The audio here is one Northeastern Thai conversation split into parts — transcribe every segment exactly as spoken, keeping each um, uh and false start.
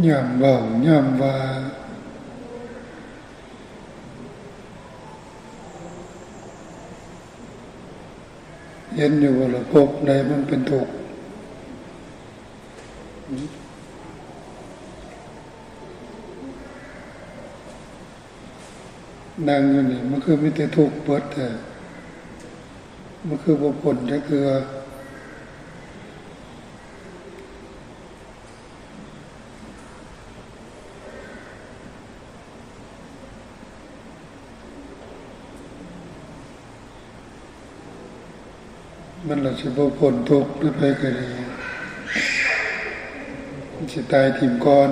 ย่อมเว้าย่อมว่า เห็นอยู่บ่ล่ะ ภพใดมันเป็นทุกข์ นั่งอยู่นี่มันคือมีแต่ทุกข์เบิดแท้ มันคือบ่พ้นจักเทื่อ มันละสิบ่พ้นทุกข์หรือไผก็ดี มันสิตายถิ่มก่อน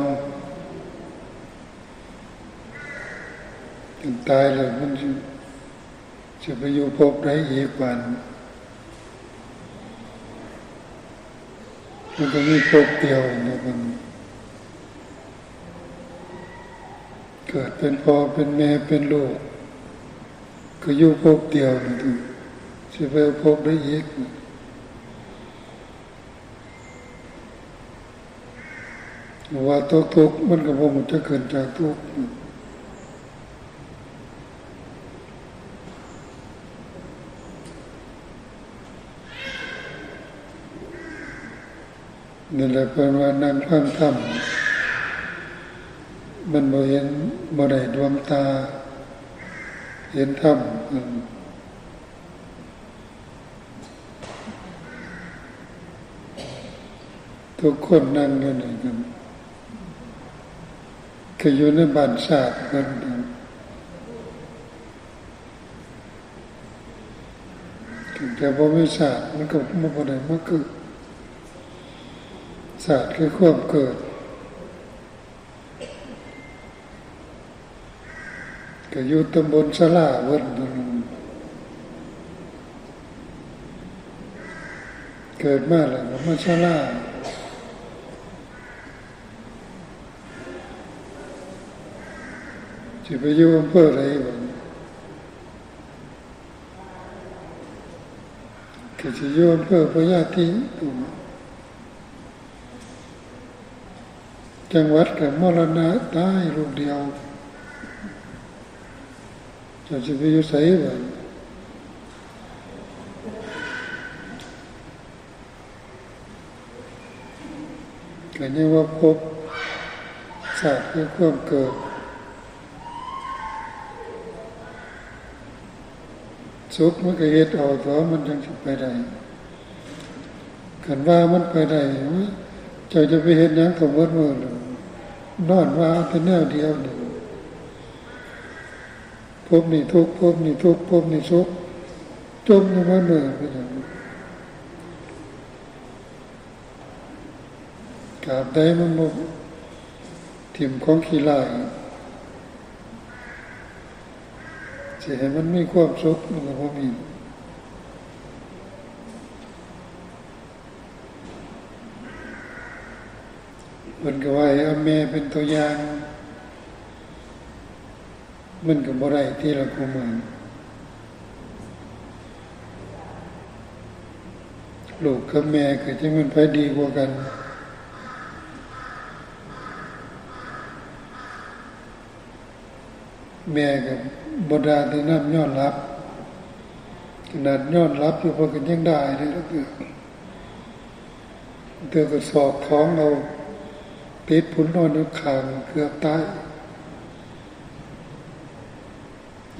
คันตายแล้วมันสิ สิไปอยู่ภพใดอีกบาดนี้ มันก็มีภพเดียวนะ มันเกิดเป็นพ่อเป็นแม่เป็นลูก ก็อยู่ภพเดียวนะ สิไปภพใดอีก ว่าตกทุกข์มันก็บ่ฮู้จักขึ้นจากทุกข์ นี่แหละเพิ่นว่านั่งฟังธรรม มันบ่เห็น บ่ได้ดวงตา เห็นธรรม อืม ทุกคนนั่งอยู่นี่กัน ก็อยู่ในบ้านชาติเพิ่น แต่บ่มีชาติมันก็บ่ได้มาเกิด ชาติคือความเกิด ก็อยู่ตำบลศาลาเพิ่น เกิดมาแล้วก็มาศาลา สิไปอยู่อำเภอใดบัดนี้ ก็สิอยู่อำเภอพญาธิ จังหวัดก็มรณะตายลูกเดียว เจ้าสิไปอยู่ไสบัดนี้ ก็ยังว่าภพชาติคือความเกิด สุขมันก็เฮ็ดเอาตัวมันจังสิไปได้ คันว่ามันไปได้ โอ้ย เจ้าจะไปเฮ็ดหยังก็เบิดมื้อล่ะ นอนว่าเอาแต่แนวเดียวนี่ ภพนี้ทุกข์ ภพนี้ทุกข์ ภพนี้สุข จมอยู่เบิดมื้อเป็นหยัง ตราบใดมันบ่ถิ่มของขี้ร้าย สิให้มันมีความสุขมันก็บ่มี เพิ่นก็ว่าให้เอาแม่เป็นตัวอย่าง มันก็บ่ได้ติล่ะ ผู้มื้อนี้ ลูกกับแม่ก็จักแม่นไผดีกว่ากัน แม่ก็บ่ด่าแต่นำนอนหลับ ขนาดนอนหลับอยู่เพิ่นก็ยังด่าเลย เทื่อก็สอกท้องเอา ติดผู้นอนอยู่ข้างเกือบตาย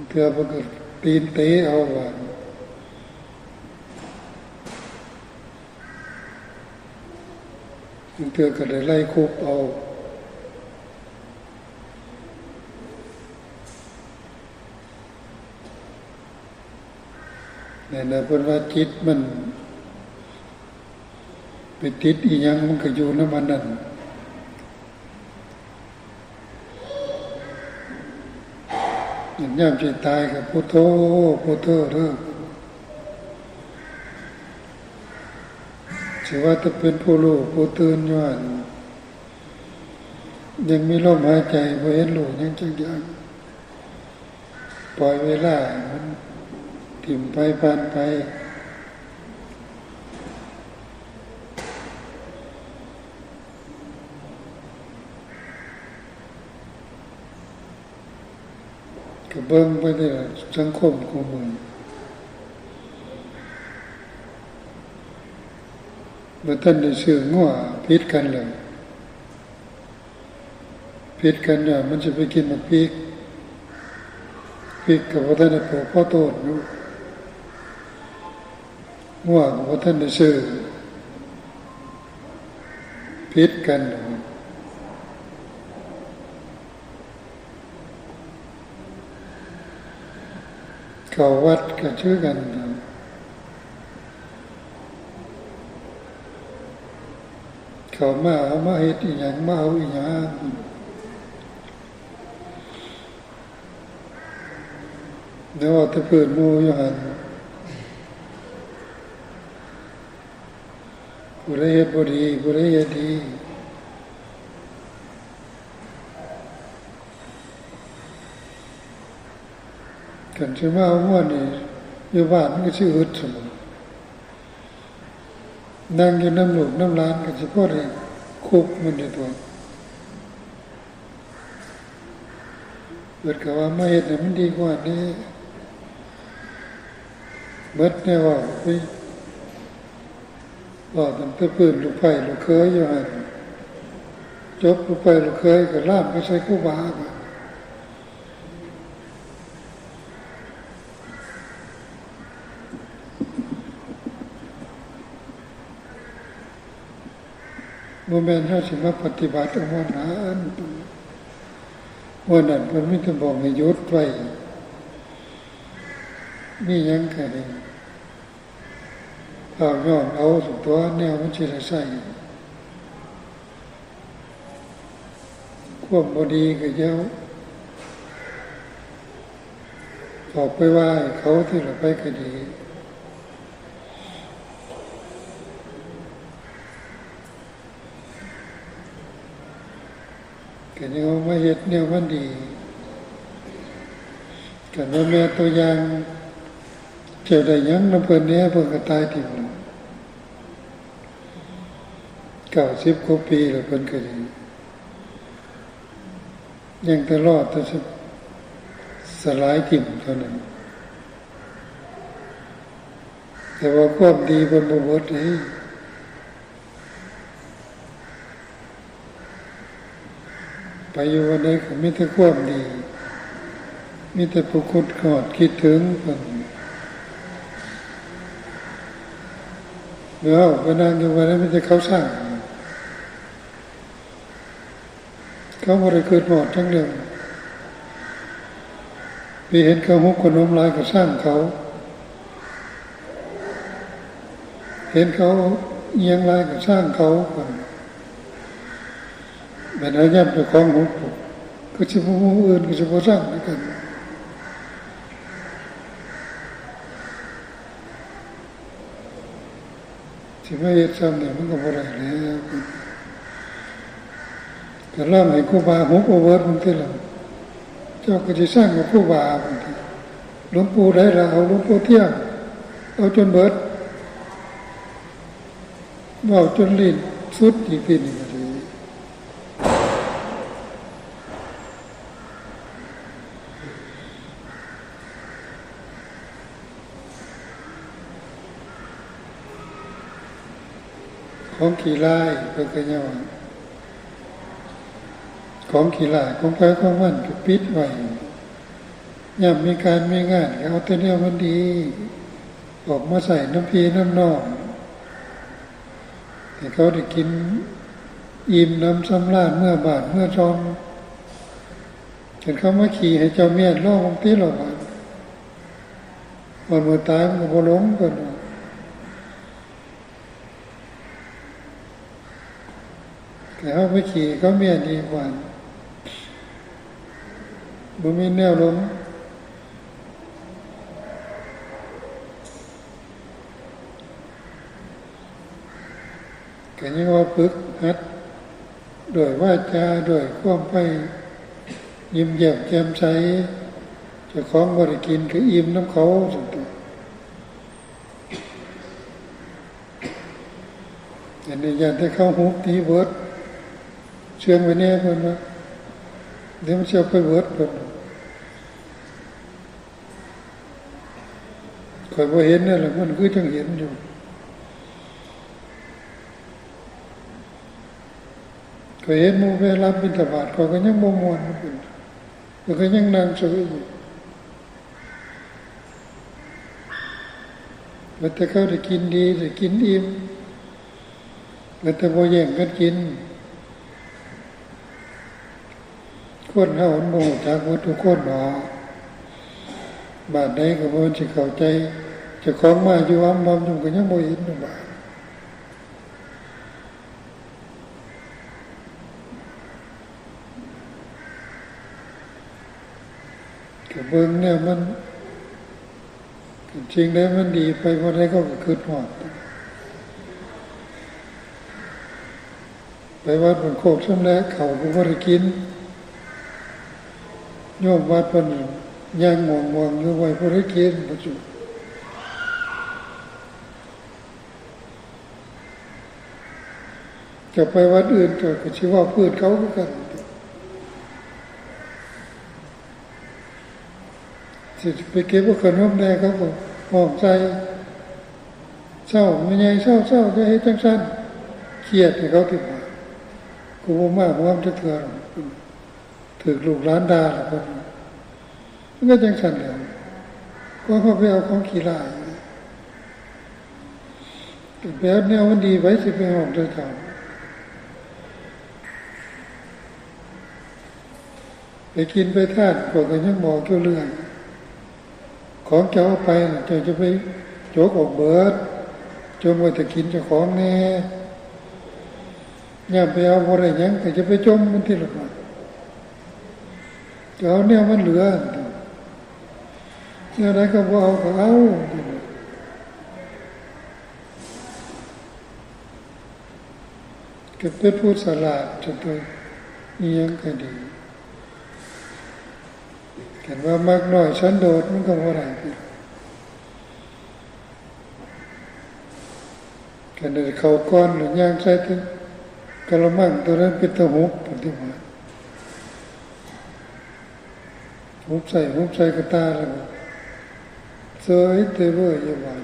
เทื่อเพิ่นก็ตีนเตะเอาว่า เทื่อก็ได้ไล่คุบเอา นั่นน่ะ เพิ่นว่าจิตมัน ไปติดอีหยังมันก็อยู่นำอันนั้น ยามสิตายก็พุทโธ พุทโธเด้อ สิว่าแต่เป็นผู้รู้ผู้ตื่นอยู่หั่น ยังมีลมหายใจ บ่เห็นรู้หยังจักอย่าง ปล่อยเวลาให้มันถิ่มไปผ่านไป เ เบิ่งไปนี่ล่ะ สังคมคู่มื้อ บ่ทันได้ซื้องัว ผิดกันแล้ว ผิดกันเนี่ย มันสิไปกินบักพริก พริกก็บ่ทันได้ปลูก ขอโทษอยู่ งัวก็บ่ทันได้ซื้อ ผิดกัน เข้าวัดก็คือกัน เข้ามา เอามาเฮ็ดอีหยัง มาเอาอีหยัง แล้วว่าแต่เพื่อนหมู่อยู่หั่น ผู้ใดเฮ็ดบ่ดี ผู้ใดเฮ็ดดี คันสิมาเอาม่วนนี่ อยู่บ้านมันก็สิอึดซั่นบ่ นั่งอยู่นำลูกนำหลานก็สิพอได้คุบมันอยู่ตั๊ว เพิ่นก็ว่ามาเฮ็ดให้มันดีกว่านี้ เบิดแนวเว้า ไปเว้าตั้งแต่พื้นลูกไผลูกเขยอยู่หั่น จบลูกไผลูกเขยก็ลามไปใส่ครูบา บ่แม่นเฮาสิมาปฏิบัติเอาม่วนนั้น ม่วนนั้นเพิ่นมีแต่บอกให้หยุดไว้ มีหยังก็ให้พาย้อนเอาซั่นตั๊ว แนวมันสิได้ใช้ ความบ่ดีก็อย่าออกไปว่าให้เขา ที่ละไปก็ดี ก็ยังเอามาเฮ็ดแนวมันดี ก็ว่าแม่ตัวอย่าง เจ้าได้หยังนำเพิ่นแหน่ เพิ่นก็ตายถิ่มแล้ว เก้าสิบกว่าปีแล้ว เพิ่นก็ดี ยังแต่รอแต่สิสลายถิ่มเท่านั้น แต่ว่าความดีเพิ่นบ่เบิดเด้ ไปอยู่วันใดก็มีแต่ความดี มีแต่ผู้คิดฮอดคิดถึงเพิ่น เฮาไปนั่งอยู่วันใดมีแต่เขาสร้าง เขาบ่ได้คิดฮอดจักเรื่อง ไปเห็นเขาหุบขนมหลายก็สร้างเขา เห็นเขาอิหยังหลายก็สร้างเขา บัดนั้นยามเจ้าของหุบ ก็สิบ่ ผู้อื่นก็สิบ่สร้างคือกัน สิมาเฮ็ดซ่ำนี่มันก็บ่ได้แล้ว ก็ลองให้ครูบาหุบเอาเบิดบางทีล่ะ เจ้าก็สิสร้างกับครูบาบางที หลวงปู่ใดล่ะ เอาหลวงปู่เที่ยง เอาจนเบิด เว้าจนลิ้นสุดอีกทีหนึ่งก็ดี ของขี้ร้ายเพิ่นก็ยังว่า ของขี้ร้ายของไผของมันก็ปิดไว้ ยามมีการมีงานก็เอาแต่แนวมันดี ออกมาใช้นำพี่นำน้อง ให้เขาได้กินอิ่มหนำสำราญเมือบ้านเมือช่อง คันเขามาขี้ให้เจ้าเมียนลองเบิ่งติ ลองว่า วันมื้อตายมันก็บ่หลงเพิ่นว่า แต่เฮาไปขี้เขาเมียนอีกว่า บ่มีแนวหลง ก็ยังว่าฝึกหัดด้วยวาจา ด้วยความไปยิ้มแย้มแจ่มใส เจ้าของบ่ได้กินก็อิ่มนำเขาซั่นติ อันนี้ย้านแต่เขาหุบหนีเบิด เชื่องไว้แน่เพิ่นว่า เดี๋ยวมันสิเอาไปเบิดเพิ่นว่า ข้อยบ่เห็นนั่นแหละ มันคือจั่งเห็นอยู่ ข้อยเห็นหมู่ไปรับบิณฑบาต ข้อยก็ยังบ่ม่วน ข้อยก็ยังนั่งเฉยอยู่ ว่าแต่เขาได้กินดี ได้กินอิ่ม ว่าแต่บ่แย่งกันกิน คนเฮามันบ่รู้จักหมดทุกคนดอก บ้านใดก็บ่สิเข้าใจ เจ้าของมาอยู่อำบำอยู่ก็ยังบ่เห็นอยู่บ้าน ก็เบิ่งแนวมัน สิ่งใดมันดีไปบ่ได้เขาก็คิดฮอด ไปวัดบ้านโคกชำแหละ ข้าวก็บ่ได้กิน โยมวัดเพิ่นย่างง่วงๆอยู่ ไว้บ่ได้กิน บ่จุ จะไปวัดอื่นก็ ก็สิเว้าพื้นเขาคือกัน สิไปเก็บเอาขนมแหน่ เขาก็ฮ้องใส่ "เซา แม่ใหญ่ เซา เซา อย่าเฮ็ดจั่งซั้น" เครียดให้เขาติบ่า กูบ่มาร่วมจักเทื่อ ถืกลูกหลานด่าล่ะเพิ่น มันก็จั่งซั้นแหล้ว ก็เขาไปเอาของขี้ร้าย ไปเอาแนวมันดีไว้ สิไปฮ้องใส่เขา ไปกินไปทาน พวกก็ยังบอกอยู่เรื่อย ของเจ้าเอาไปน่ะ เจ้าจะไปจกออกเบิด จงไว้แต่กินเจ้าของแหน่ ยามไปเอาบ่ได้หยัง ก็จะไปจ่มมันทีละบาท ก็เอาแนวมันเหลือ แนวใดก็บ่เอาก็เอา ก็เป็นผู้ฉลาด จะไปอิหยังก็ดี คันว่ามักน้อยสันโดษมันก็บ่ได้ติ คันได้เข้าก่อนแล้วย่างใส่กะละมังตัวนั้นเป็นตาหุบ ปฏิบัติ หุบใส่ หุบใส่กะตาแล้วก็เสยเตเวอร์อยู่บ้าน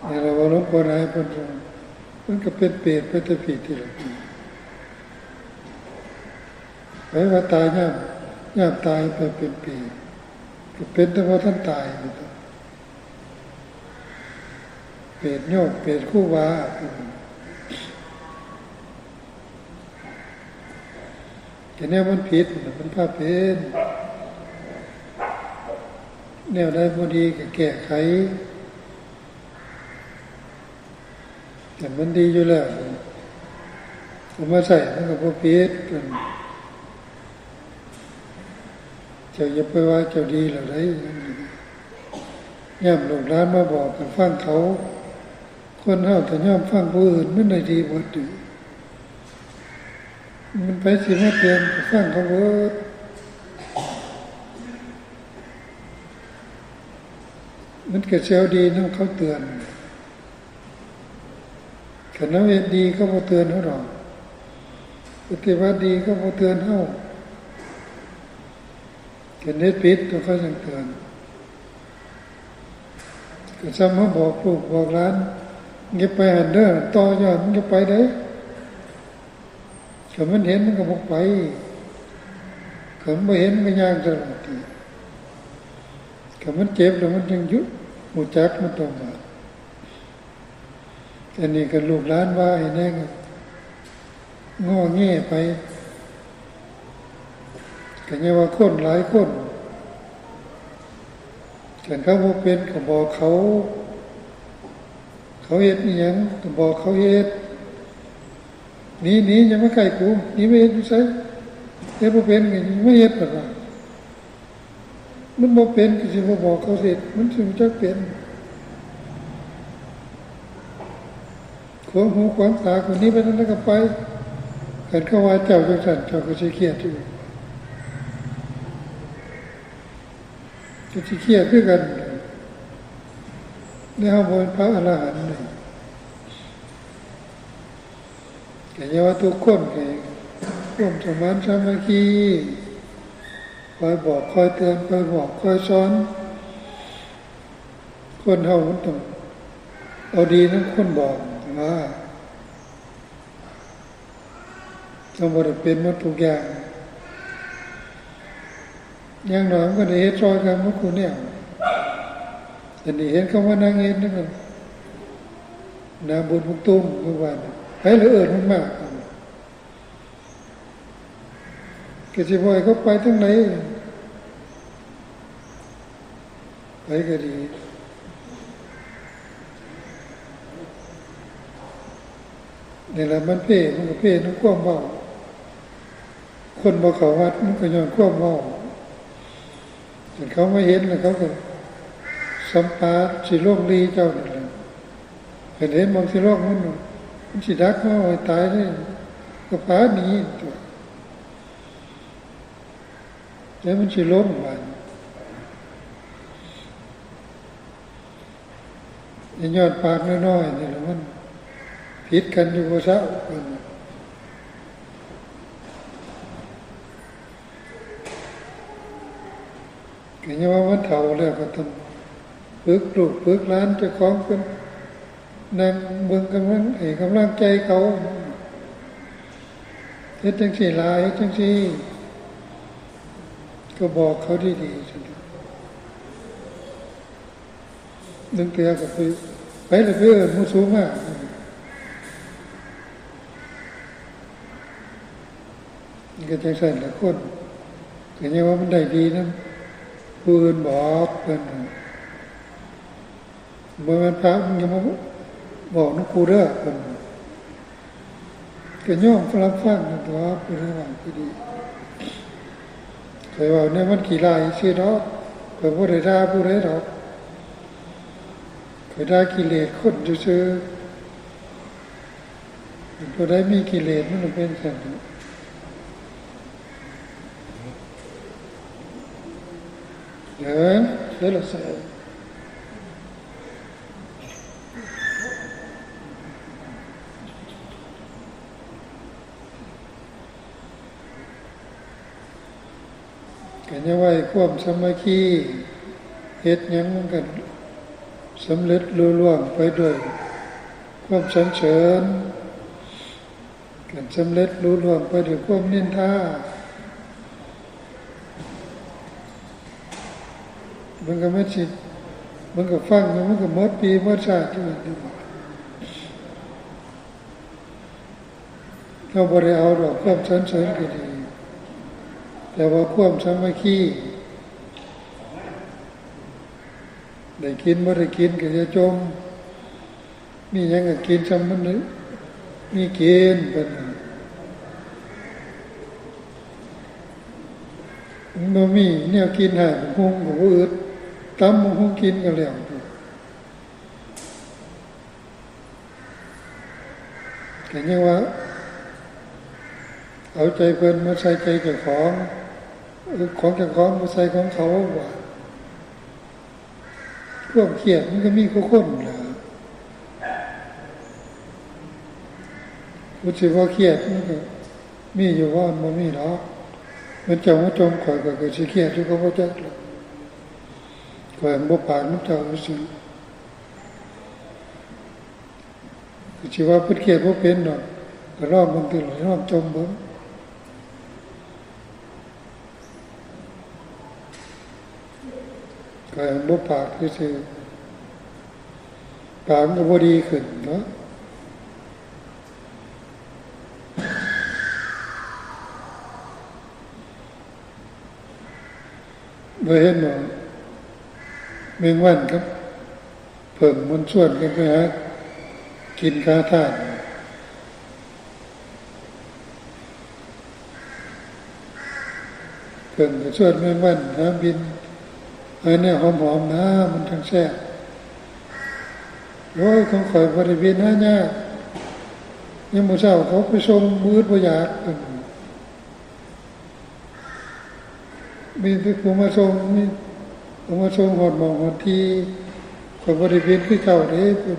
นี่ล่ะว่าหลวงพ่อหลายเพิ่นว่า มันก็เป็นเปรตไปแต่พี้ทีละพี้ ไผว่าตายยาม ยามตายไปเป็นเปรต ก็เป็นแต่ว่าท่านตายนี่ตัว เปรตโยม เปรตครูบา แต่แนวมันผิดน่ะ มันพาเป็น แนวใดบ่ดีก็แก้ไข แต่มันดีอยู่แล้ว เอามาใส่มันก็บ่ผิด เจ้าอย่าไปว่าเจ้าดีแล้วได้ ยามลูกหลานมาบอกก็ฟังเขา คนเฮาถ้ายอมฟังผู้อื่นมันได้ดีเบิดติ มันไผสิมาเปลี่ยน ก็ฟังเขาเบิด มันก็แซวดีนำเขาเตือน คันเฮาเฮ็ดดีเขาบ่เตือนเฮาดอก ปฏิบัติดีเขาบ่เตือนเฮา คันเฮ็ดผิดตัวเขาจั่งเตือน ก็ส่ำเฮาบอกลูกบอกหลาน อย่าไปหั่นเด้อ ต่อยอดมันจะไปได้ คันมันเห็นมันก็บ่ไป คันมันบ่เห็นมันก็ย่างตลอดติ คันมันเจ็บแล้วมันจั่งหยุด รู้จักมันต้องบาด อันนี้ก็ลูกหลานว่าให้แหน่ ก็งอแงไป ก็ยังว่าคนหลายคน คันเขาบ่เป็นก็บอกเขา เขาเฮ็ดอิหยังก็บอกเขาเฮ็ด "หนี หนี อย่ามาใกล้กู หนีไปเฮ็ดอยู่ไส เฮ็ดบ่เป็นก็อย่ามาเฮ็ด" นั่นล่ะ มันบ่เป็นก็สิบ่บอกเขาเฮ็ด มันสิรู้จักเป็น ขวางหูขวางตา คนนี้ไปทางใดก็ไป คันเขาว่าเจ้าจั่งซั้น เจ้าก็สิเครียดอยู่ ก็สิเครียดคือกัน นี่เฮาบ่เป็นพระอรหันต์นี่ ก็อย่าว่าทุกคน ก็ร่วมสมานสามัคคี คอยบอกคอยเตือน คอยบอกคอยสอน คนเฮามันต้องเอาดีนำคนบอกว่า ต้องบ่ได้เป็นหมดทุกอย่าง อย่างน้อยมันก็ได้เฮ็ดซอยกันหมดคู่แนว แต่นี่เห็นเขามานั่งเฮ็ดนั่นก็หน้าบูดบักตุ้มทุกวัน ไผละเอิ้นมันมา ก็สิบ่ให้เขาไปทางไหน ไปก็ดี นี่แหละมันเพ้ มันก็เพ้นำความเว้า คนบ่เข้าวัดมันก็ย้อนความเว้า จนเขามาเห็นแล้วเขาก็สำปาสิลงลีเจ้านั่นแหละ คันเห็นหม่องสิลงมัน มันสิดักเฮาให้ตายเลย ก็พาหนีตั๊ว แล้วมันสิลงบาดนี้ ไอ้ย้อนปากน้อยๆนี่แหละมันผิดกันอยู่บ่เซา เพิ่นน่ะ ก็ยังว่ามันเฒ่าแล้วก็ต้องฝึกลูกฝึกหลานเจ้าของเพิ่น นั่งเบิ่งกำลัง ให้กำลังใจเขา เฮ็ดจั่งซี้ล่ะ เฮ็ดจั่งซี้ ก็บอกเขาดีๆ ซั่นเถาะ ลางเทื่อก็ไป ไปแล้วไปเอิ้นหมู่สูงมา มันก็จั่งซั่นล่ะคน ก็ยังว่ามันได้ดีนำผู้อื่นบอกเพิ่น บ่แม่นพระมึงอย่ามาบอกนำกูเด้อ เพิ่น ก็ยอมรับฟังนั่นตั๊ว ผู้ใดว่าก็ดี ข้อยเว้าแนวมันขี้ร้ายซื่อดอก ข้อยบ่ได้ด่าผู้ใดดอก ข้อยด่ากิเลสคนซื่อๆ ผู้ใดมีกิเลสมันก็เป็นจั่งซั้น เออ เดี๋ยวละใส่ ก็ยังว่าความสามัคคี เฮ็ดหยังมันก็สำเร็จลุล่วงไปด้วยความสรรเสริญ ก็สำเร็จลุล่วงไปด้วยความนินทา มันก็ไม่สิ มันก็ฟังแล้วมันก็หมดปีหมดชาติอยู่นั่น เฮาบ่ได้เอาดอกความสรรเสริญก็ดี แต่ว่าความสามัคคี ได้กินบ่ได้กินก็อย่าจ่ม มีหยังก็กินส่ำมันมีกิน เพิ่นน่ะ มันบ่มีแนวกินให้บักหุ่งก็บ่อึด ตำบักหุ่งกินก็แล้ว ก็ยังว่า เอาใจเพิ่นมาใส่ใจเจ้าของ เออ ของเจ้าของมาใส่ของเขาว่า ความเครียดมันก็มีคู่คนล่ะ ผู้สิบ่เครียดมันก็มีอยู่ว่ามันบ่มีดอก มันเจ้ามาจ่มข้อย ข้อยก็สิเครียดอยู่ก็บ่จักล่ะ ข้อยบ่ปากนำเจ้าซื่อ ก็สิว่าเพิ่นเครียดบ่เป็นดอก ก็ลองเบิ่งติล่ะ ลองจ่มเบิ่ง ก็บ่ปากซื่อๆ ปากมันก็บ่ดีขึ้นเนาะ บ่เห็นบ่ แมงวันกับ ผึ้งมันชวนกันไปหากินหาทาน ผึ้งก็ชวนแมงวันหาบิน หาแนวหอมๆ นะ มันจั่งแซ่บ โอ้ย ของข้อยบ่ได้บินหายาก ยามมื้อเช้าเขาไปส่ง บ่อึดบ่อยาก เพิ่น มีแต่ผู้มาส่ง มีผู้มาส่งฮอดหม่องฮอดที่ ข้อยบ่ได้บินคือเจ้าเด้ เพิ่น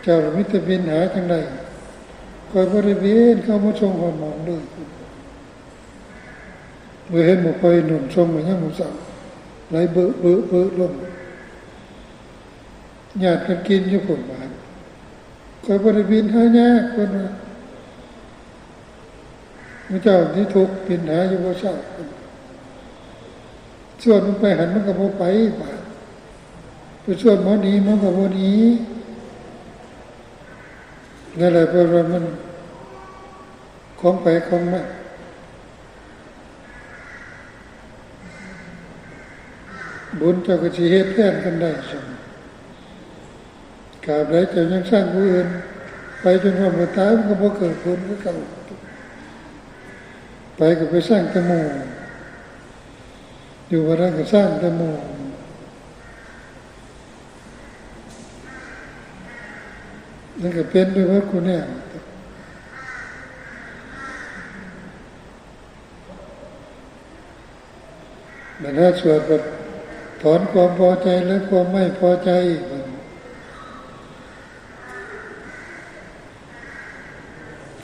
เจ้ามีแต่บินหาจั่งใด ข้อยบ่ได้บิน เขามาส่งฮอดหม่องเลย เมื่อเห็นหมู่ข่อยหนุ่มส่งมายังหมู่สาว ไหลเบอะเบอะเบอะลง ญาติกันกินอยู่พุ่นบาด ข่อยบ่ได้บินหายากเพิ่นว่า หมู่เจ้านี่ทุกข์บินหาอยู่บ่เช้า ชวนมันไปหั้นมันก็บ่ไปบาด ไปชวนหมอหนีหมอก็บ่หนี นั่นแหละเพิ่นว่ามันของไผของมัน บุญเจ้าก็สิเฮ็ดแทนกันได้ซั่น กราบใดเจ้ายังซังผู้อื่น ไปจนฮอดมื้อตายมันก็บ่เกิดผลคือเก่า ไปก็ไปซังแต่หมู่ อยู่บ่ได้ก็ซังแต่หมู่ มันก็เป็นไปเบิดคู่แนว บรรดาสวดแบบถอนความพอใจและความไม่พอใจอีกบัดนี้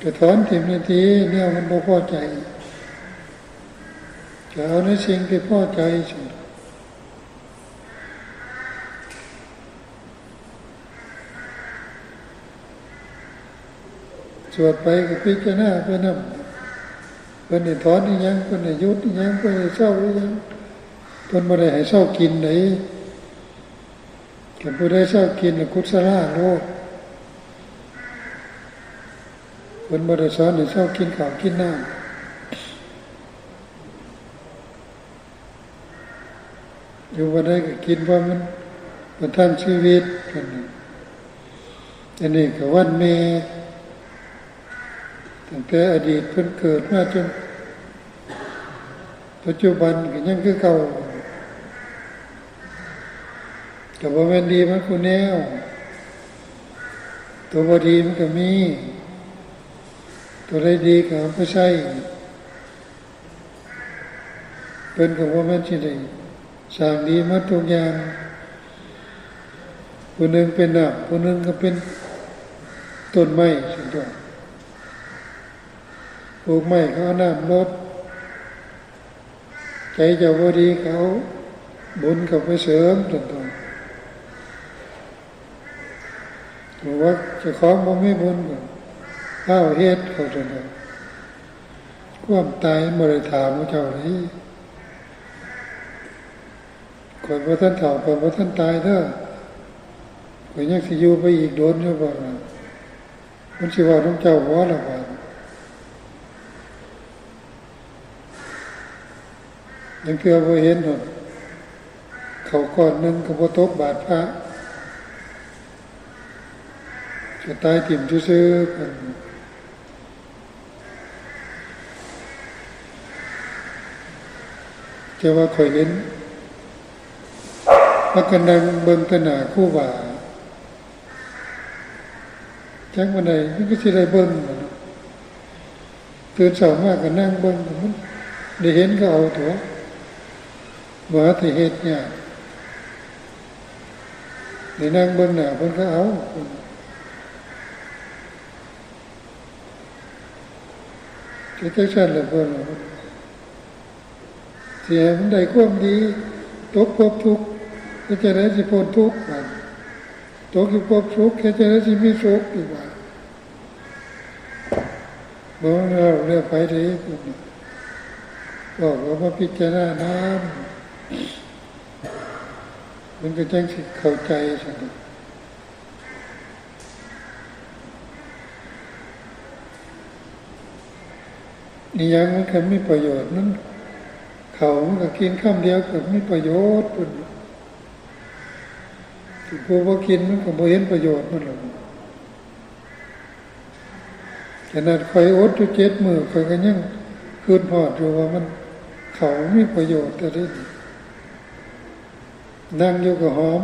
ก็ถอนถิ่มในทีแนวมันบ่พอใจ ก็เอาในสิ่งที่พอใจสิ สวดไปก็พิจารณาไปนำ เพิ่นให้ถอนอีหยัง เพิ่นให้หยุดอีหยัง เพิ่นให้เซาอีหยัง เพิ่นบ่ได้ให้เซากินได๋ คันผู้ใดเซากินน่ะกุศลาโลด เพิ่นบ่ได้สอนให้เซากินข้าวกินน้ำ อยู่บ่ได้ก็กิน เพราะมันประทังชีวิต เพิ่นน่ะ อันนี้ก็วันแม่ ตั้งแต่อดีตเพิ่นเกิดมาจนปัจจุบันก็ยังคือเก่า ก็บ่แม่นดีมันคู่แนว ตัวบ่ดีมันก็มี ตัวใดดีก็เอาไปใช้ เพิ่นก็บ่แม่นสิได้สร้างดีหมดทุกอย่าง ผู้หนึ่งเป็นน้ำ ผู้หนึ่งก็เป็นต้นไม้ซั่นตั๊ว ปลูกไม้ก็เอาน้ำรด ใจเจ้าบ่ดีก็เอาบุญเข้าไปเสริมซั่นตั๊ว บอกว่าเจ้าของบ่มีบุญก็ฟ้าวเฮ็ดเข้าซั่นตั๊ว ความตายบ่ได้ถามเจ้าเลย ข่อยบ่ทันเฒ่า ข่อยบ่ทันตายเด้อ ข่อยยังสิอยู่ไปอีกโดนอยู่บ่ล่ะ มันสิเว้านำเจ้าบ่ล่ะบาด ยังเทื่อบ่เห็นหนด ข้าวก้อนหนึ่งก็บ่ตกบาตรพระ ก็ตายถิ่มซื่อๆ เพิ่น แต่ว่าข่อยเห็น พากันนั่งเบิ่งแต่หน้าครูบา จักมื้อใดมันก็สิได้เบิ่งล่ะเนาะ ตื่นเช้ามาก็นั่งเบิ่ง มันได้เห็นก็เอาตั๊ว บ่หาแต่เฮ็ดยาก ได้นั่งเบิ่งหน้าเพิ่นก็เอา ก็จั่งซั้นแหละเพิ่นว่า สิให้มันได้ความดี ตกภพทุกข์ เฮ็ดจั่งใดสิพ้นทุกข์บาดนี้ ตกอยู่ภพสุข เฮ็ดจั่งใดสิมีสุขอีกบาด บ่แม่นเว้าเรื่องไผเด้ เพิ่นน่ะ บอกว่ามาพิจารณานำ มันก็จั่งสิเข้าใจซั่นดอก อีหยังมันก็มีประโยชน์ มัน ข้าวมันก็กินคำเดียวก็มีประโยชน์พุ้น ผู้บ่กินมันก็บ่เห็นประโยชน์มันหรอก ขนาดข้อยอดอยู่เจ็ดมื้อ ข้อยก็ยังคิดฮอดอยู่ว่ามัน ข้าวมันมีประโยชน์แท้เด้ นั่งอยู่ก็หอม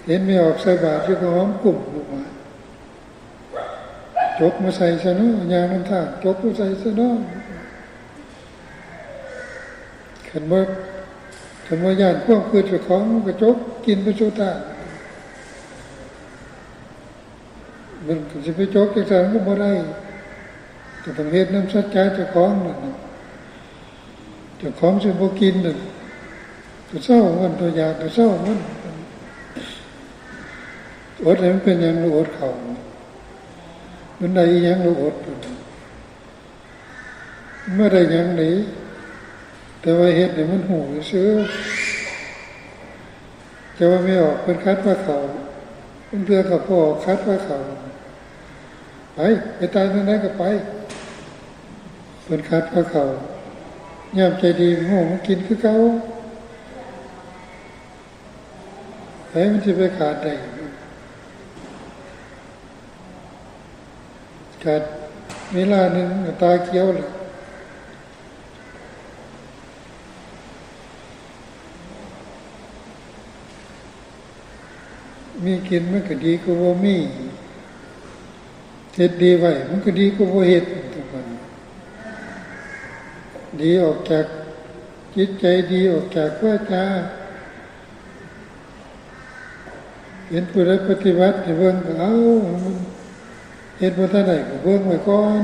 เห็นแม่ออกใส่บาตรอยู่ก็หอมกุ้มอยู่ว่า จกมาใส่ซะเนาะ ย่างนำทาง จกมาใส่ซะเนาะ คันบ่ คันบ่ย้านความคิดเจ้าของ มันก็จกกินไปสู่ทาง มันก็สิไปจกจั่งซั้นมันก็บ่ได้ ก็ต้องเฮ็ดนำสัจจะเจ้าของนั่นน่ะ เจ้าของสิบ่กินน่ะ ก็เซามัน ตัวอยากก็เซามัน อดให้มันเป็นหยัง เราอดข้าว มันได้อีหยัง เราอด มันบ่ได้หยังเลย แต่ว่าเฮ็ดให้มันฮู้ซื่อ จะว่าแม่ออกเพิ่นขัดพาเข้า เพิ่นเทื่อก็พอขัดพาเข้า ไป ไปตายทางใดก็ไป เพิ่นขัดพาเข้า ยามใจดีโง่มันกินคือเก่า ไผมันสิไปขาดได้ ขาดเวลาหนึ่งก็ตาเขียวแล้ว มีกินมันก็ดีกว่าบ่มี เฮ็ดดีไว้มันก็ดีกว่าบ่เฮ็ด ทุกวัน ดีออกจากจิตใจ ดีออกจากวาจา เห็นผู้ใดปฏิบัติให้เบิ่งก็เอา มันเฮ็ดบ่ทันได้ก็เบิ่งไว้ก่อน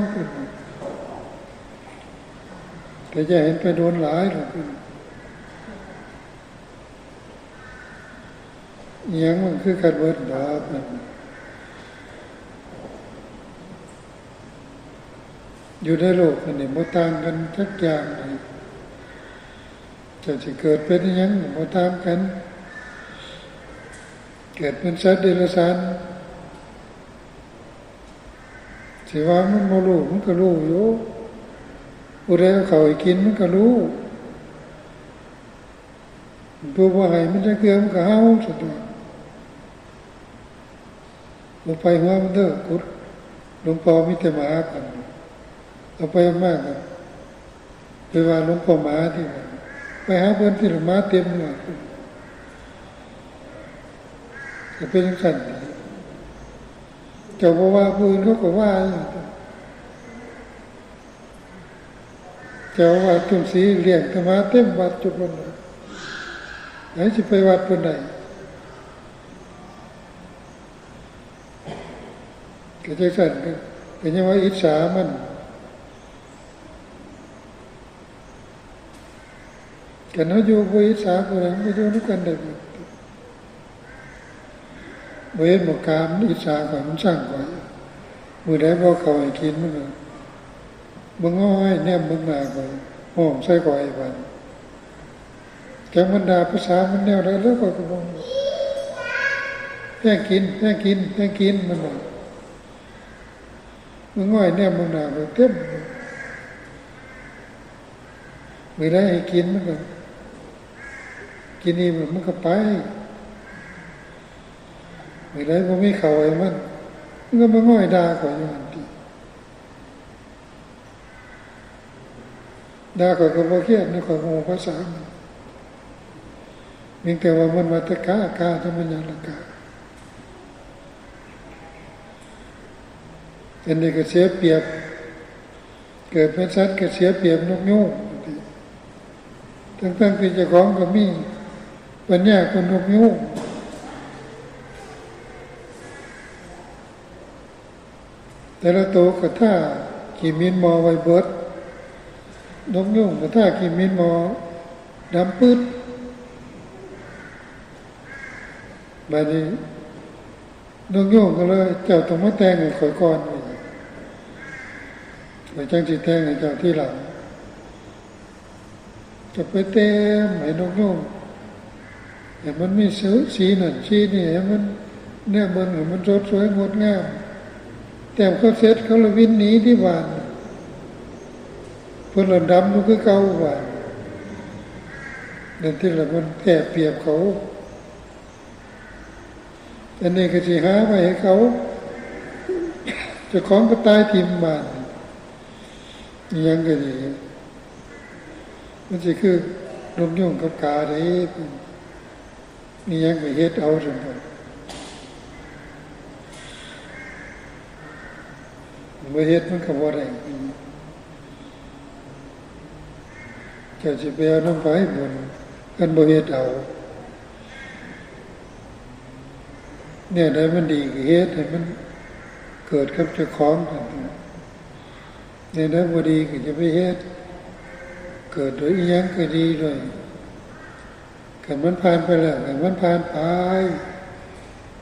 แต่อย่าเห็นไปโดนหลายหรอก อิหยังมันคือกันเบิดดอก อยู่ในโลกอันนี้บ่ต่างกันจักอย่างเลย เจ้าสิเกิดเป็นอิหยังก็บ่ต่างกัน เกิดเป็นสัตว์เดรัจฉาน สิว่ามันบ่รู้ มันก็รู้อยู่ ผู้ใดเอาข้าวให้กินมันก็รู้ ผู้บ่ให้มันจักเทื่อมันก็เห่าซั่นตั่ว บ่ไปหัวมันเด้อ กุฏิหลวงพ่อมีแต่หมากัน เอาไปเอามากัน ไปว่าหลวงพ่อหมาที่ว่า ไปหาเพิ่นที่หลวงหมาเต็มเลย ก็เป็นจังซั่น เจ้าบ่ว่าผู้อื่นเขาก็ว่าอยู่ เจ้าอาวาสทุ่งศรีเลี้ยงแต่หมาเต็มวัดจุดวันเลย ไหนสิไปวัดเพิ่นได้ ก็จังซั่น ก็ ก็ยังว่าอิจฉามัน คันเฮาอยู่บ่อิจฉาผู้ใด มันก็อยู่นำกันได้เบิด บ่เห็นบ่ กามันอิจฉาข้อย มันชังข้อย มื้อใดบ่เอาข้าวให้กิน มันก็บ่งอยแนมเบิ่งหน้าข้อย ฮ้องใส่ข้อยบาดนี้ จักมันด่าภาษามันแนวใดแล้วข้อยก็บ่รู้ แพงกิน แพงกิน แพงกิน มันว่า มันงอยแนมเบิ่งหน้าข้อยเต็ม มื้อใดให้กินมันก็กินอิ่มแล้วมันก็ไป มื้อใดบ่มีข้าวให้มัน มันก็มาง่อยด่าข้อยอยู่หั่นติ ด่าข้อยก็บ่เคียดนะ ข้อยบ่ฮู้ภาษามัน เพียงแต่ว่ามันว่าแต่กา กา แต่มันหยังล่ะกา อันนี้ก็เสียเปรียบ เกิดเป็นสัตว์ก็เสียเปรียบนกยูง ทั้งๆที่เจ้าของก็มีปัญญากว่านกยูง แต่ละโตก็ท่าขี้หมิ่นหมอไว้เบิด นกยูงก็ท่าขี้หมิ่นหมอดำปึ๊ด บาดนี้นกยูงก็เลย เจ้าต้องมาแต่งให้ข้อยก่อน ว่าซั่น ข้อยจั่งสิแต่งให้เจ้าทีหลัง ก็ไปแต่งให้นกยูง ให้มันมีสี สีนั่นสีนี่ ให้มันแนมเบิ่งให้มันสดสวยงดงาม แต่งเขาเสร็จเขาละวินหนีที่บ้าน เพิ่นละดำอยู่คือเก่าบ้าน นั่นที่ละมันแก้เปรียบเขา อันนี้ก็สิหาไว้ให้เขา เจ้าของก็ตายถิ่มบ้าน อิหยังก็ดี มันสิคือนกยูงกับกาเด้ มีหยังก็เฮ็ดเอาซั่นดอก บ่เฮ็ดมันก็บ่ได้ เจ้าสิไปเอานำไผบุญ คันบ่เฮ็ดเอา แนวใดมันดีก็เฮ็ดให้มันเกิดกับเจ้าของ แนวใดบ่ดีก็อย่าไปเฮ็ด เกิดโดยอิหยังก็ดีโดย คันมันผ่านไปแล้ว ให้มันผ่านไป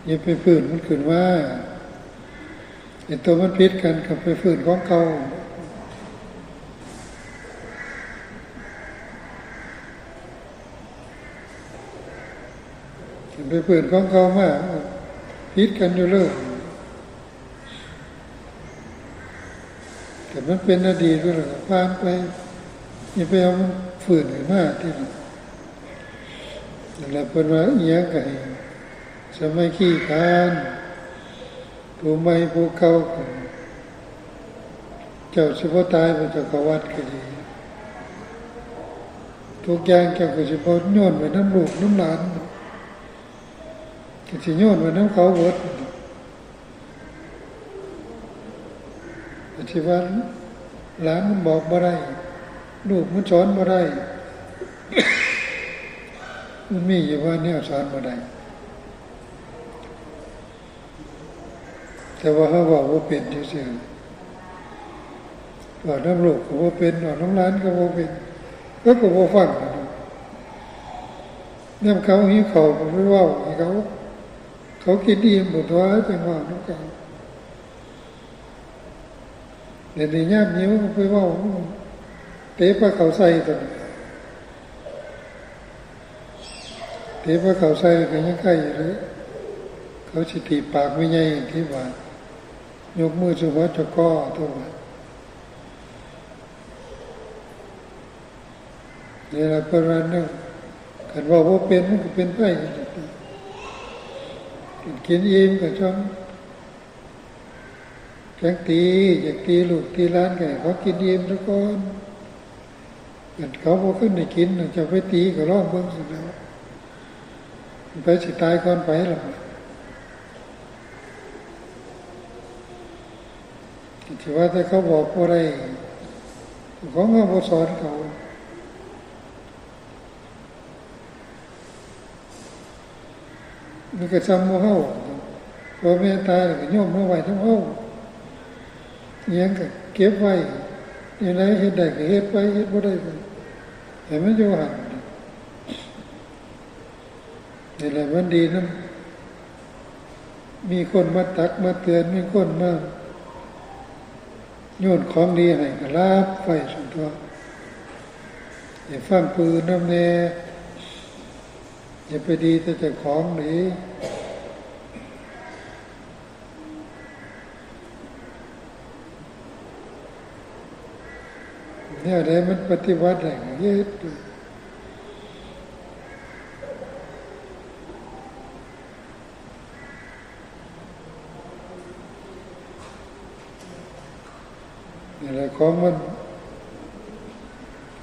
อย่าไปฟื้นมันขึ้นมา ไอ้ตัวมันผิดกันก็ไปฟื้นของเก่า ไปเปิดของเขามา ผิดกันอยู่เลย แต่มันเป็นอดีตไปแล้วก็ผ่านไป อย่าไปเอามันฟื้นขึ้นมาทีหลัง นั่นแหละเพิ่นว่าอิหยังก็ให้สามัคคีกัน ผู้ใหม่ผู้เก่าก็ เจ้าสิบ่ตายบ่ เจ้าเข้าวัดก็ดี ทุกอย่างเจ้าก็สิบ่โยนไว้นำลูกนำหลาน ก็สิโยนไว้นำเขาเบิด ก็สิว่าหลานมันบอกบ่ได้ ลูกมันสอนบ่ได้ มันมีอยู่ว่าแนวสอนบ่ได้ แต่ว่าเฮาเว้าบ่เป็นซื่อๆ เว้านำลูกก็บ่เป็น เว้านำหลานก็บ่เป็น เขาก็บ่ฟัง ยามเขาหิวข้าวก็ไปเว้าให้เขา เขากินอิ่มพุ้นตั๊ว จั่งเว้านำเขา เดี๋ยวนี้ยามหิวก็ไปเว้า เตะปลาเข้าใส่ตั๊ว เตะปลาเข้าใส่ก็ยังไคอยู่เลย เขาสิถีบปากแม่ใหญ่ที่ว่า ยกมือสู่หัวจกอตั๊ว นี่ล่ะเพิ่นว่าแนว คันเว้าบ่เป็นมันก็เป็นไป กินอิ่มก็จั่ง จั่งตี อยากตีลูกตีหลานก็ให้เขากินอิ่มซะก่อน คันเขาบ่ทันได้กินน่ะ เจ้าไปตีก็ลองเบิ่งซั่นแหล้ว ไผสิตายก่อนไผล่ะ สิว่าแต่เขาบอกบ่ได้ ของเฮาบ่สอนเขา มันก็ส่ำหมู่เฮา พ่อแม่ตายแล้วก็โยมมาไว้นำเฮา อิหยังก็เก็บไว้ แนวใดเฮ็ดได้ก็เฮ็ดไป เฮ็ดบ่ได้ก็ให้มันอยู่หั่น นี่แหละมันดีนำ มีคนมาตักมาเตือน มีคนมาโยนของดีให้ก็รับไว้ซั่นตั๊ว อย่าฟังผู้อื่นนำแน่ อย่าไปดีแต่เจ้าของเด้ แนวใดมันปฏิบัติได้ก็เฮ็ด นี่แหละของมัน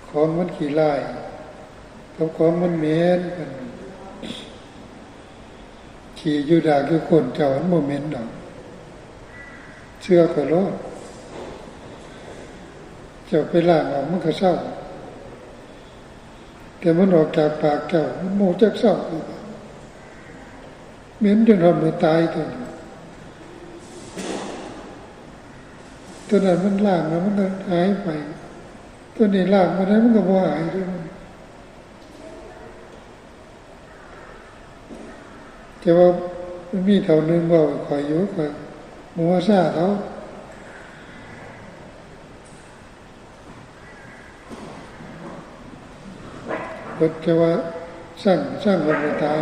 ของมันขี้ร้าย กับของมันเหม็นกัน ขี้อยู่ดากอยู่ก้นเจ้ามันบ่เหม็นดอก เชื่อข้อยโลด เจ้าไปล้างออกมันก็เซา แต่มันออกจากปากเจ้า มันบ่จักเซา เหม็นจนฮอดมื้อตายตั๊วนี้ ตั๊วนั้นมันล้างแล้วมันก็หายไป ตั๊วนี้ล้างบ่ได้มันก็บ่หายเด้ แต่ว่ามันมีเฒ่าหนึ่งเว้าให้ข้อยอยู่ ข้อยมัวซ่าเขา เพิ่นจะว่าสั่ง สั่งคนบ่ตาย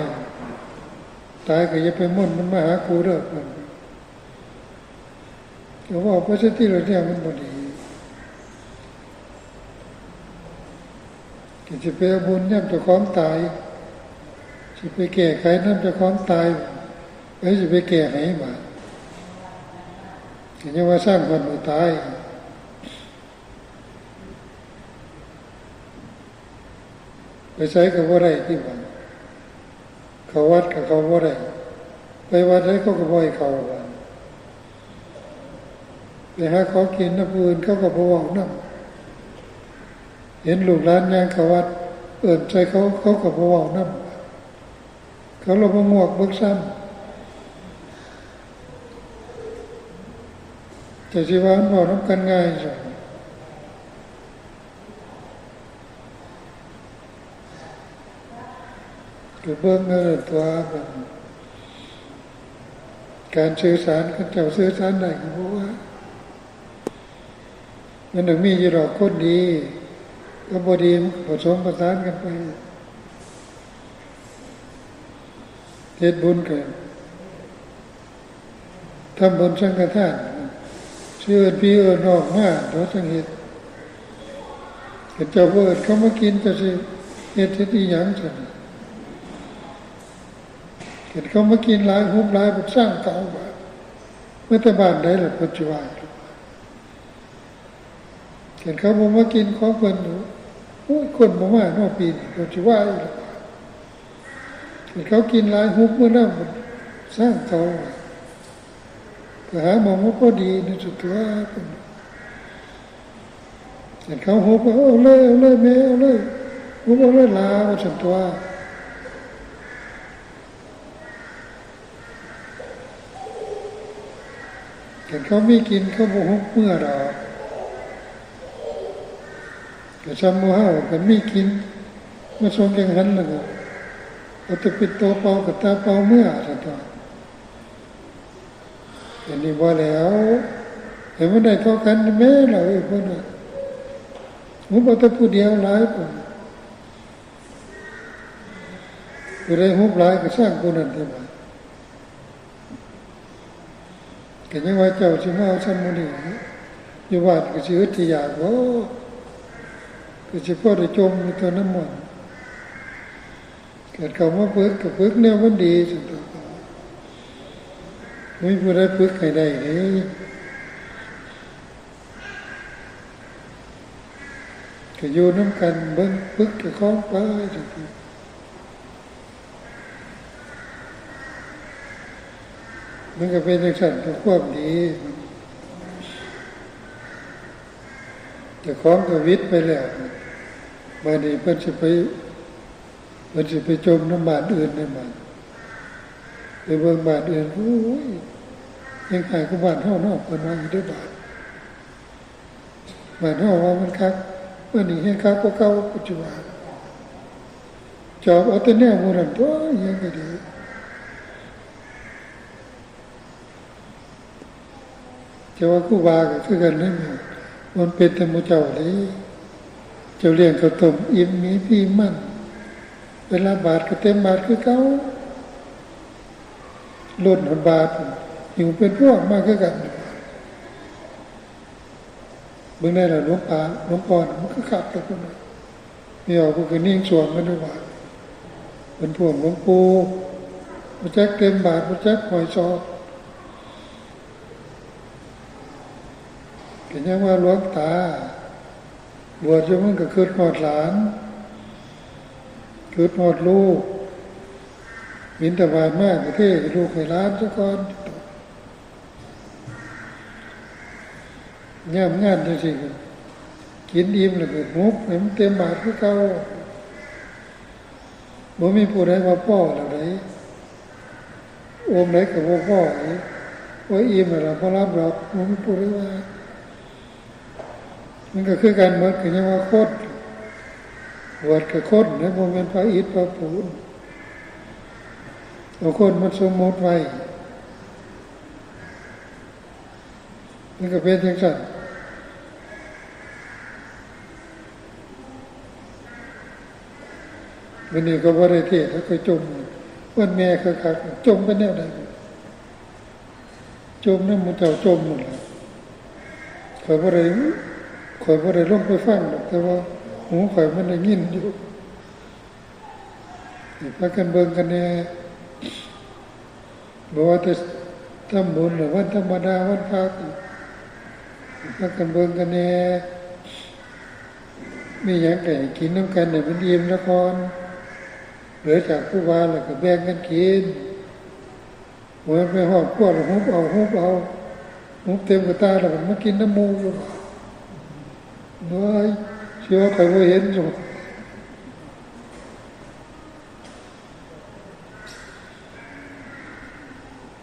ตายก็อย่าไปม่วนมันมาหากูเด้อ เพิ่นก็เว้าไปซะติล่ะ แนวมันบ่ดี ก็สิไปเอาบุญยามเจ้าของตาย สิไปแก้ไขนำเจ้าของตาย ไผสิไปแก้ให้บาด ก็ยังว่าสร้างคนบ่ตาย ไปไสก็บ่ได้ติบาด เข้าวัดก็เข้าบ่ได้ ไปวัดใดเขาก็บ่ให้เข้าบาด ไปหาขอกินนำผู้อื่นเขาก็บ่เว้านำ เห็นลูกหลานย่างเข้าวัด เอิ้นใส่เขา เขาก็บ่เว้านำ เขาละบ่งวกเบิ่งซ้ำ แต่สิว่ามันเว้านำกันง่ายซั่น ก็เบิ่งเอาตัวมัน การสื่อสาร คันเจ้าสื่อสารได้ก็บ่ว่า มันต้องมีอยู่ดอกคนดีกับบ่ดี มันก็ผสมผสานกันไป เฮ็ดบุญกัน ทำบุญสังฆทาน สิเอิ้นพี่เอิ้นน้องมา เดี๋ยวจั่งเฮ็ด คันเจ้าบ่เอิ้นเขามากิน เจ้าสิเฮ็ด เฮ็ดอีหยังซั่น คันเขามากินหลาย หุบหลาย บัดสั่งเขา ว่ามาแต่บ้านใดล่ะ เพิ่นสิว่า คันเขาบ่มากินของเพิ่น โอ้ย คนบ่มาเนาะปีนี้ เพิ่นสิว่าอีกล่ะ คันเขากินหลาย หุบมื้อนั้น บัดสั่งเขา ว่าไปหาหม่องมาพอดีนี่สุดตัว เพิ่น คันเขาหุบ เอาเลย เอาเลยแม่ เอาเลย หุบเอาเลยหลา ว่าซั่นตัว คันเขามีกิน เขาบ่หุบเมือดอก ก็ซ่ำหมู่เฮา คันมีกิน มาส่งจั่งหั้นแล้วก็ เอาแต่ปิดโตเป่า กะตาเป่าเมือ ซั่นตัว อันนี้บ่แล้ว ให้มันได้เท่ากันแม่ ล่ะ เอ้ย เพิ่นว่า หุบเอาแต่ผู้เดียวหลาย เพิ่น ผู้ใดหุบหลายก็ซ่างผู้นั้นเด้ บาด ก็ยังว่าเจ้าสิมาเอาซ่ำมื้อนี้ อยู่บ้านก็สิอึดสิอยากบ่ ก็สิพอได้จ่มอยู่ตัวนำหม่อง คันเขามาฝึกก็ฝึกแนวมันดีซั่นตั๊ว บ่มีผู้ใดฝึกให้ได้เด้ ก็อยู่นำกัน เบิ่ง ฝึกเจ้าของไปซั่นตั๊ว มันก็เป็นจั่งซั้น ก็ความดี เจ้าของก็หวิดไปแล้ว บาดนี้เพิ่นสิไป เพิ่นสิไปจ่มนำบ้านอื่นได้ บาด ไปเบิ่งบ้านอื่น โอ้ย แฮ่งคักกว่าบ้านเฮาเนาะ เพิ่นว่าอยู่เด้ บาด บ้านเฮาว่ามันคัก บ้านนี้แฮ่งคักกว่าเก่า ปัจจุบัน จอบเอาแต่แนวหมู่นั้นตั๊ว อิหยังก็ดี แต่ว่าครูบาก็คือกันเด้ มันเป็นแต่หมู่เจ้าเด้ เจ้าเลี้ยงข้าวต้มอิ่มหมีพีมัน ไปรับบาตรก็เต็มบาตรคือเก่า ล้นฮอดบาตร หิ้วเป็นพวงมาคือกัน เบิ่งแน่ล่ะ หลวงป้า หลวงป้อน่ะ มันคือคักแต่คนนั้น มีออกก็คือนิ่งสวงกันด้วยว่า เป็นพวงหลวงปู่ บ่จักเต็มบาตร บ่จักห้อยซอก ก็ยังว่าหลวงตา บวชอยู่มันก็คิดฮอดหลาน คิดฮอดลูก บิณฑบาตมาก็เทให้ลูกให้หลานซะก่อน ยามงานจั่งซี้ก็กินอิ่มแล้วก็หุบให้มันเต็มบาตรคือเก่า บ่มีผู้ใดว่าพอแล้วใด โอมใดก็บ่พอ ว่าอิ่มแล้วล่ะ บ่หลับดอก บ่มีผู้ใดว่า มันก็คือกันหมด ก็ยังว่าคน บวชก็คนนะ บ่แม่นพระอิฐพระปูน เอาคนมาสมมุติไว้ มันก็เป็นจั่งซั้น มื้อนี้ก็บ่ได้เทศน์ แล้วก็จ่ม วันแม่คักๆ จ่มไปแนวใด จ่มนำหมู่เจ้าจ่มหมดแล้ว ข้อยบ่ได้ ข้อยบ่ได้ลงไปฟังดอก แต่ว่าหูข้อยมันได้ยินอยู่ ให้พากันเบิ่งกันแหน่ บ่ว่าแต่ทำบุญหรือวันธรรมดา วันพระก็ ให้พากันเบิ่งกันแหน่ มีหยังก็ให้กินนำกันให้มันอิ่มซะก่อน เหลือจากครูบาแล้วก็แบ่งกันกิน โอ้ย ไปฮอดครัวแล้วหุบเอา หุบเอา หุบเต็มกะตาแล้วก็มากินนำหมู่อยู่ โอ้ย สิว่าข้อยบ่เห็นอยู่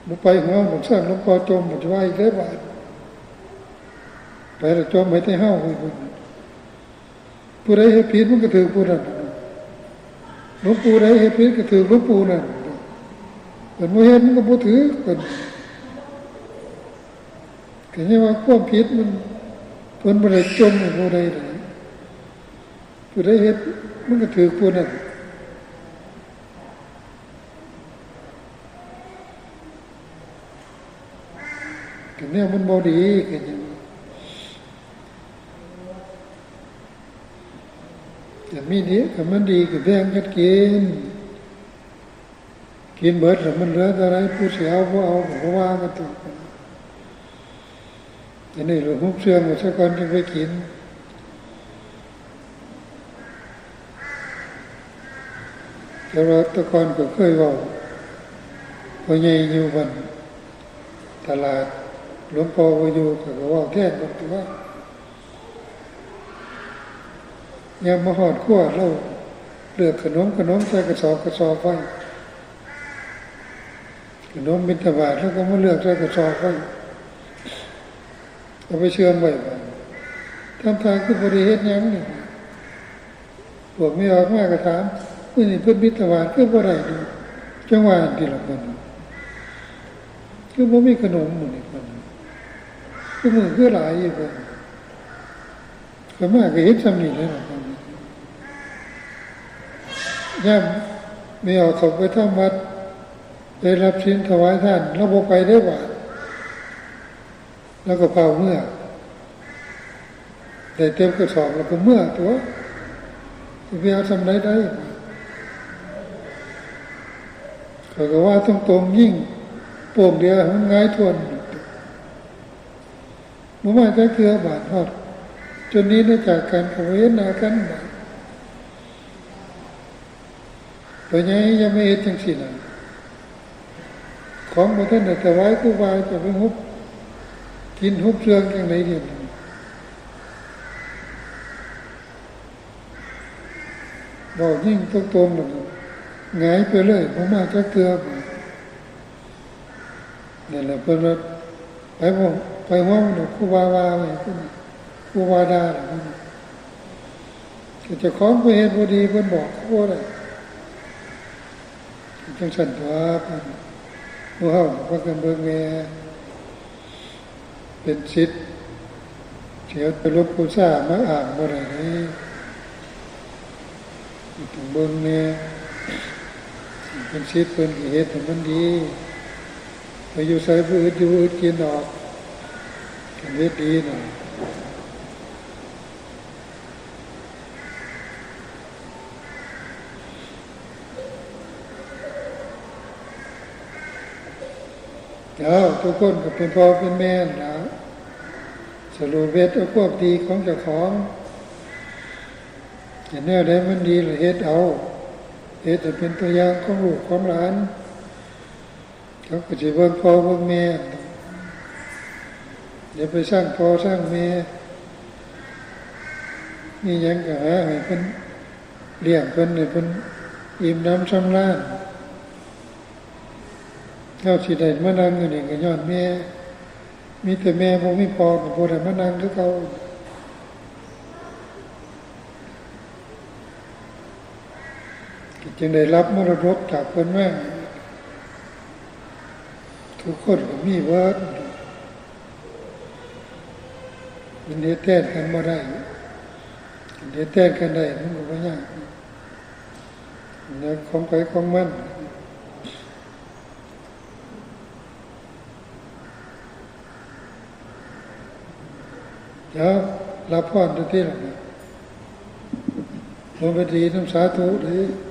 บ่ไปหัวหมองซั่น หลวงพ่อจ่ม บ่สิว่าอีกเด้อบาด ไปแล้วจ่มให้แต่เฮา ผู้ใดเฮ็ดผิดมันก็ถืกผู้นั้น หลวงปู่ใดเฮ็ดผิดก็ถืกหลวงปู่นั่น เพิ่นบ่เฮ็ดมันก็บ่ถืกเพิ่น ก็ยังว่าความผิดมัน เพิ่นบ่ได้จ่มให้ผู้ใดใด ผู้ใดเฮ็ดมันก็ถืกผู้นั้น ก็แนวมันบ่ดีก็ยัง แต่มีดี ก็มันดีก็แบ่งกันกิน กินเบิดแล้วมันเหลือเท่าใด ผู้สิเอาบ่เอาก็บ่ว่ากันต่อไป อันนี้เราหุบเสื่องไว้ซะก่อนจึงไปกิน แต่ว่าแต่ก่อนก็เคยเว้า พ่อใหญ่อยู่บ้านตลาด หลวงพ่อบ่อยู่ ข้อยก็เว้าแทนเพิ่นตั่ว ยามมาฮอดครัว ลาวเลือกขนม ขนมใส่กระสอบ กระสอบไว้ ขนมบิณฑบาต ลาวก็มาเลือกใส่กระสอบไว้ เอาไปเสื่องไว้บาด ทำท่าคือบ่ได้เฮ็ดหยังนี่ พวกแม่ออกมาก็ถาม มื้อนี้เพิ่นบิณฑบาตคือบ่ได้นี่ จังว่าอันที่ละเพิ่น คือบ่มีขนมมื้อนี้เพิ่น คือมื้อคือหลายอยู่เพิ่น ข้อยมาก็เห็นส่ำนี้แหละ ยามแม่ออกเข้าไปทำวัด ไปรับศีลถวายทาน ลาวบ่ไปเด้บาด ลาวก็ฟ้าวเมือ ได้เต็มกระสอบลาวก็เมือตั่ว สิไปเอาส่ำใดได้ ข้อยก็ว่าตรงๆ ยิงโป้งเดียวให้มันหงายท้วน บ่มาจักเทื่อบาด ฮอดจนหนีหน้าจากกัน ก็บ่เห็นหน้ากันบาด พ่อใหญ่อย่ามาเฮ็ดจังซี้นะ ของบ่ทันได้ถวายครูบา จะไปหุบกินหุบเสื่องจังได๋เดี๋ยวนี้ เว้ายิงตรงๆ แล้วก็หงายไปเลย บ่มาจักเทื่อ นั่นแหละเพิ่นว่า ไปบ่ ไปหัวมันดอก ครูบาว่าไว้ ครูบาด่าล่ะ เพิ่นว่า เจ้าของไปเฮ็ดบ่ดี เพิ่นบอกก็บ่ได้ จังซั่นตั่ว เพิ่น หมู่เฮาก็พากันเบิ่งแหน่ เป็นศิษย์ สิเอาแต่หลวงปู่ชามาอ้างบ่ได้เด้ ต้องเบิ่งแหน่ เป็นศิษย์เพิ่นก็เฮ็ดให้มันดี ไปอยู่ไสผู้อื่นอยู่ผู้อื่นกินดอก คันเฮ็ดดีน่ะ แล้วทุกคนก็เป็นพ่อเป็นแม่นั่นล่ะ สรุปเฮ็ดเอาความดีของเจ้าของ เห็นแนวใดมันดีแล้วเฮ็ดเอา เฮ็ดให้เป็นตัวอย่างของลูกของหลาน เขาก็สิเบิ่งพ่อเบิ่งแม่ อย่าไปซังพ่อซังแม่ มีหยังก็หาให้เพิ่นเลี้ยงเพิ่นให้เพิ่นอิ่มหนำสำราญ เฮาสิได้มานั่งอยู่นี่ก็ย้อนแม่ มีแต่แม่บ่มีพ่อก็บ่ได้มานั่งคือเก่า ก็จึงได้รับมรดกจากเพิ่นมา ทุกคนก็มีเบิด มันเฮ็ดแทนกันบ่ได้ มันเฮ็ดแทนกันได้มันก็บ่ยาก เรื่องของไผของมัน เดี๋ยวรับพรเด้อติล่ะ ลงไปดีนำสาธุเด้อ